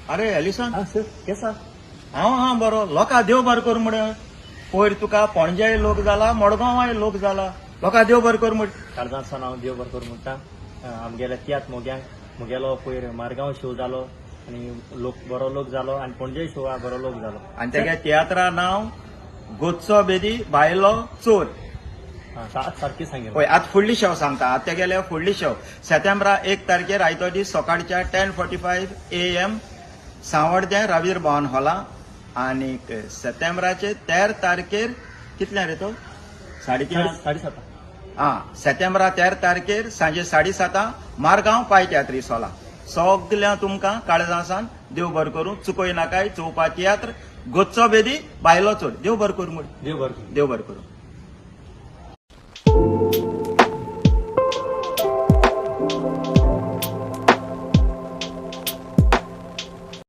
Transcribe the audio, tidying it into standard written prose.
अरे एलिसन. हा सर, केसा? हांव हा बरो. लोका देव बरो करूं म्हण. पयर तुका पणजे लोक जाला, मडगांवाय लोक जाला. लोका देव बरो कर म्हण. काळजांतसान हांव देव बरो करूं म्हणटा आमगेल्या तियात्र मोग्यांक. म्हगेलो पयर मारगांव शो जालो आनी लोक बरो लोक जालो आनी पणजे शो बरो लोक जालो. आनी तेगे तियात्रा नांव गोदचो बेदी बायलो चोर. सारकें सांगें. पळय, आतां फुडली शो सांगता. आतां तेगेले फुडली शो सेतेंब्रा 1 तारखेर आयतो दीस सकाळच्या 10:45 AM सांवड्डें रवींद्र भवन हॉला. आनीक सेतेंब्राचे 13 तारखेर कितल्या रे तो? 3:30. 7:30. हा, सेतेंब्रा 13 तारखेर सांजे 7:30 मारगांव पाय तियात्रीस हॉला. सगल्या तुमकां काळजासान देव बरो करूं. चुकोय नाकाय चोवपा तियात्र गोदचो बेदी बायलो चोर. देव बरो करूं म्हण. देव बरो करूं. देव बरो करूं.